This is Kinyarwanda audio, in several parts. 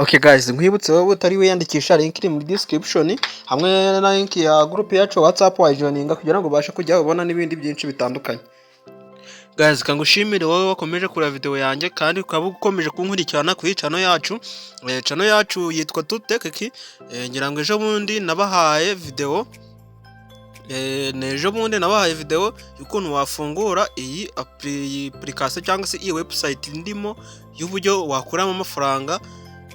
Okay guys, nkwibutse wowe utari wiyandikisha, link iri muri description hamwe na link ya group yacu WhatsApp, wayijoininga kugira ngo ubashe kujya ubona n'ibindi byinshi bitandukanye. Guys, kangushimire wowe wakomeje kureba video yanjye kandi ukaba ukomeje kunkurikirana kuri channel yacu. Channel yacu yitwa Tutekeki. Ngira ngo ejo bundi nabahaye video, n'ejo bundi nabahaye video y'ukuntu wafungura iyi application cyangwa se iyi website ndimo, y'uburyo wakuramo amafaranga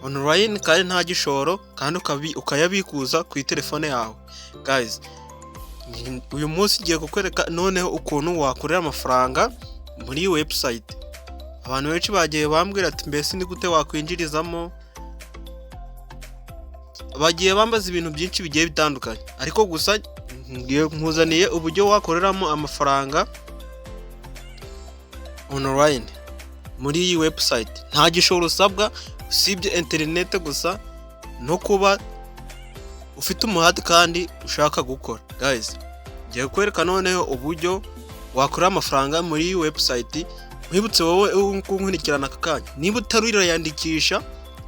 online kandi nta gishoro, kandi ukayabikuza ku telefone yawe. Guys, uyu munsi ngiye kukwereka noneho ukuntu wakorera amafaranga muri iyi website. Abantu benshi bagiye bambwira ati: "Mbese ni gute wakwinjirizamo?" Bagiye bambaza ibintu byinshi bigiye bitandukanye, ariko gusa nkuzaniye uburyo wakoreramo amafaranga online muri iyi website, nta gishoro usabwa usibye interineti gusa no kuba ufite umuhate kandi ushaka gukora. Guys, ngiye kukwereka noneho uburyo wakorera amafaranga muri iyi website. Nkwibutse wowe kunkurikirana aka kanya, niba utariyandikisha,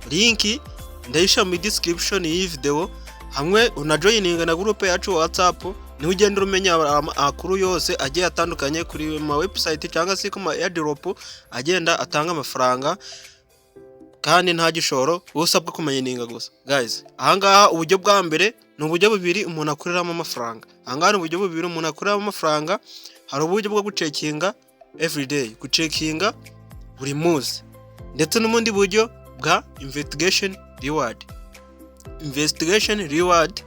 link ndayishyira muri description y'iyi video, hamwe unajoininga na group yacu WhatsApp, niho ugenda umenya amakuru yose agiye atandukanye kuri ma website cyangwa se ku ma airdrop agenda atanga amafaranga kandi nta gishoro, wowe usabwa kumininga gusa. Guys, ahangaha uburyo bwa mbere ni uburyo bubiri umuntu akoreramo amafaranga. Ahangaha ni uburyo bubiri umuntu akoreramo amafaranga. Hari uburyo bwo gucheckinga everyday, gucheckinga buri munsi, ndetse n'ubundi buryo bwa investigation reward. Investigation reward,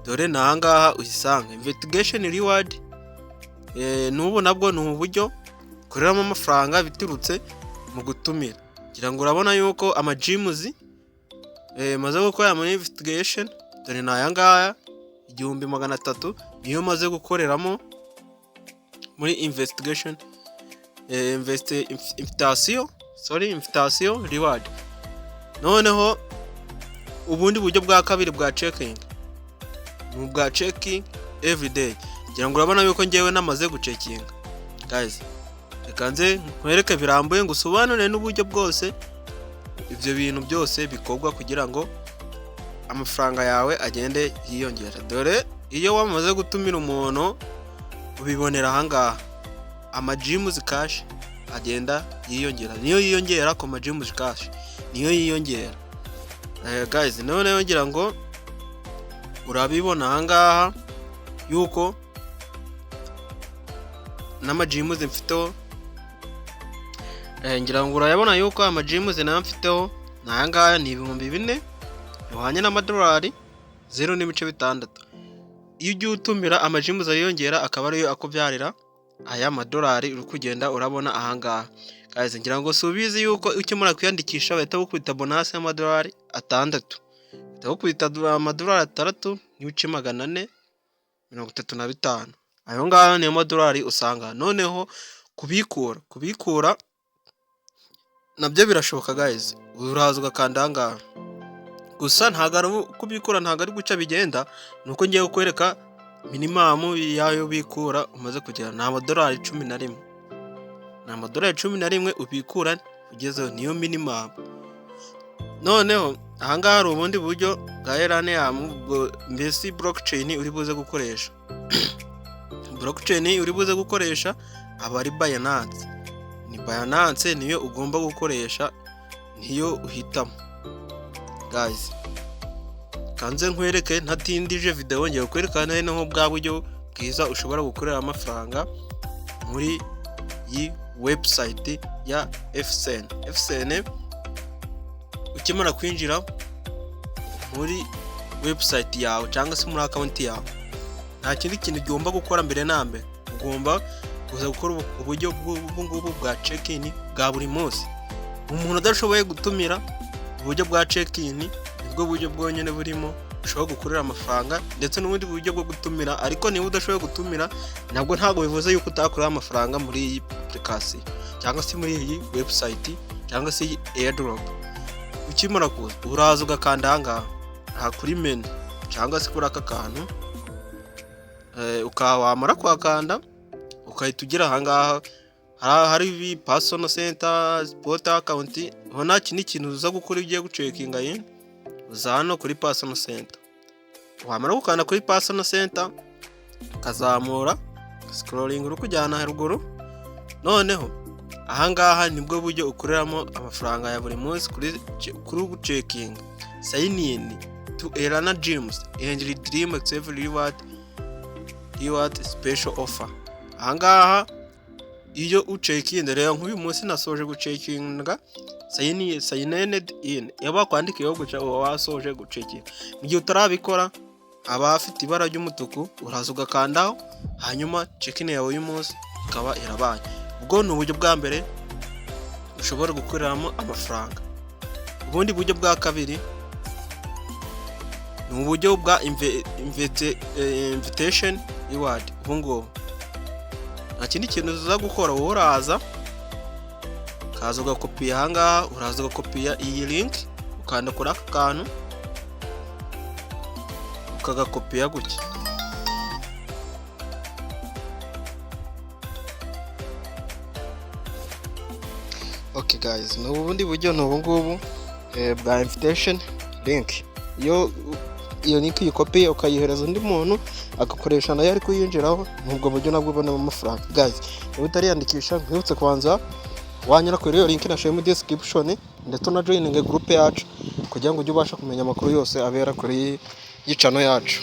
dore ni ahangaha uyisanga. Investigation reward n'ubu nabwo ni uburyo ukoreramo amafaranga biturutse mu gutumira. Ngira ngo urabona yuko amagems maze gukora muri investigation, dore ni aya ngaya, 1300 niyo maze gukoreramo muri investigation, invitation, sorry, invitation reward. Noneho ubundi buryo bwa kabiri bwa checking ni ubwa checking everyday. Ngira ngo urabona yuko ngewe namaze gucheckinga. Guys, reka nze nkwereke birambuye, ngo usobanure n'uburyo bwose ibyo bintu byose bikorwa kugira ngo amafaranga yawe agende yiyongera. Dore iyo wamaze gutumira umuntu, ubibonera ahangaha, amagems cash agenda yiyongera, niyo yiyongera ku magems cash niyo yiyongera. Guys, noneho ngira ngo urabibona ahangaha yuko n'amagems mfiteho, ngira ngo urayabona yuko amagems nayo mfiteho ni aya ngaya, ni 4000 bihwanye n'amadolari 0.6. Iyo ugiye utumira, amagems ariyongera, akaba ariyo akubyarira aya madolari uri kugenda urabona ahangaha. Guys, ngira ngo si ubizi yuko ukimara kwiyandikisha bahita bakubita bonus y'amadolari 6, bahita bakubita amadolari 6.435. Ayo ngayo niyo madolari usanga. Noneho kubikura nabyo birashoboka. Guys, uraza ugakanda ahangaha gusa, ntabwo ari kubikura, ntabwo ari guca bigenda, ni uko ngiye kukwereka minimum y'ayo ubikura umaze kugera, ni amadolari 11, ni amadolari 11 ubikura ugezeho, niyo minimum. Noneho ahangaha hari ubundi buryo bwa Ethereum, mbese blockchain uri buze gukoresha, blockchain uri buze gukoresha aba ari Binance, ni Binance niyo ugomba gukoresha, niyo uhitamo. Guys, kanze nkwereke ntatindije video, ngiye kukwereka noneho bwa buryo bwiza ushobora gukorera amafaranga muri iyi website ya FCN. FCN, ukimara kwinjira muri website yawe cyangwa se muri account yawe, nta kindi kintu ugomba gukora. Mbere na mbere ugomba kuza gukora uburyo bw'ubu ngubu bwa check-in bwa buri munsi. Umuntu udashoboye gutumira, uburyo bwa check-in nibwo buryo bwonyine burimo ushobora gukorera amafaranga, ndetse n'ubundi buryo bwo gutumira. Ariko niba udashoboye gutumira, nabwo ntabwo bivuze yuko utakorera amafaranga muri iyi application cyangwa se muri iyi website cyangwa se iyi airdrop. Ukimara kuza, uraza ugakanda ahangaha aha kuri menu cyangwa se kuri aka kantu, ukaba wamara kuhakanda ugahita ugera ahangaha hari personal center, spot account. Ubona iki ni ikintu uza gukora iyo ugiye gucheckinga in. Uza hano kuri personal center, wamara gukanda kuri personal center, ukazamura scrolling uri kujyana haruguru. Noneho ahangaha nibwo buryo ukoreramo amafaranga ya buri munsi kuri gucheckinga. Sign in to earn gems and redeem excessive reward special offer. Ahangaha iyo ucheckinze rero, nk'uyu munsi nasoje gucheckinga, signed in. Iyo bakwandikiyeho guca, uba wasoje gucheckinga. Mu gihe utarabikora, haba hafite ibara ry'umutuku, uraza ugakandaho, hanyuma check-in yawe y'umunsi ikaba irabaye. Ubwo ni uburyo bwa mbere ushobora gukoreramo amafaranga. Ubundi buryo bwa kabiri ni uburyo bwa invitation reward. Ubu ngubu nta kindi kintu uza gukora, wowe uraza ukaza ugakopiya ahangaha, uraza ugakopiya iyi link, ukanda kuri aka kantu ukagakopiya gutya. Okay guys, ni ubundi buryo ni ubu ngubu bwa invitation link. Iyo iyo link uyikopiye ukayihereza undi muntu agakoresha nayo ari kuyinjiraho, ni ubwo buryo nabwo ubonamo amafaranga. Guys, niba utariyandikisha, nkwibutse kubanza wanyura kuri iyo link nashyizemo muri description, ndetse una joininge group yacu kugira ngo ujye ubasha kumenya amakuru yose abera kuri iyi channel yacu.